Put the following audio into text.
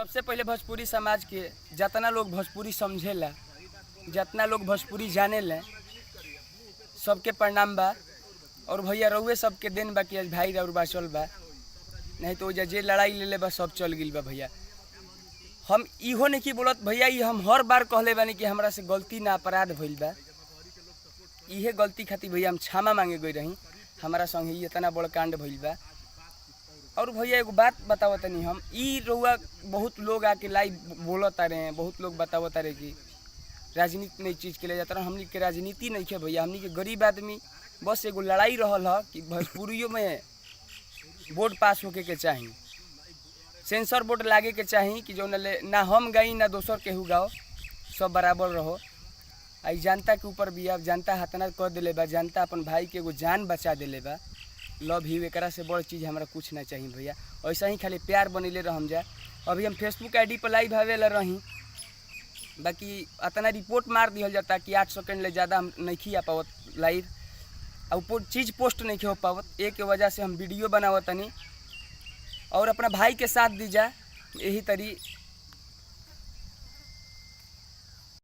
सबसे पहले भोजपुरी समाज के जितना लोग भोजपुरी समझेला, जितना लोग भोजपुरी जानेला, सबके प्रणाम बा। और भैया रउए सबके देन बा कि आज भाई और बाचल बा, नहीं तो ओजा जे लड़ाई लेले बा सब चल गइल बा। भैया हम इहो नहीं कि बोलत भैया, ई हम हर बार कहले बानी कि हमरा से गलती ना अपराध भइल बा। इहे गलती खातिर भैया हम क्षमा मांगे गई रही, हमारा संगे ई इतना बड़ कांड भइल बा। और भैया एगो बात बतावत तनी हम, ई रउआ बहुत लोग आके लाइव बोलत रहे हैं, बहुत लोग बतावत रहे कि राजनीति नहीं चीज़ के ले जाता। हमनी के राजनीति नहीं है भैया, हमनी के गरीब आदमी बस एगो लड़ाई रहल ह कि भोजपुरियों में बोर्ड पास होके के चाही, सेंसर बोर्ड लागे के चाही कि जौन ले ना हम गाई ना दोसर केहू गाओ, सब बराबर रहो। आई जनता के ऊपर भी अब जनता हतना कर दिले बा, जनता अपन भाई के एगो जान बचा दिले बा। लव you, एकरा से बड़ चीज़ हमरा कुछ ना चाहिए भैया। ऐसा ही खाली प्यार बनैले रहम जा। अभी हम फेसबुक आईडी पर लाइव आवेला रही, बाकी अतना रिपोर्ट मार दिहल जाता कि 8 सेकेंड ले ज़्यादा हम नहीं आ पावत लाइव, और चीज़ पोस्ट नहीं हो पावत। एक के वजह से हम वीडियो बनावत तनी और अपना भाई के साथ दीजा। यही तरी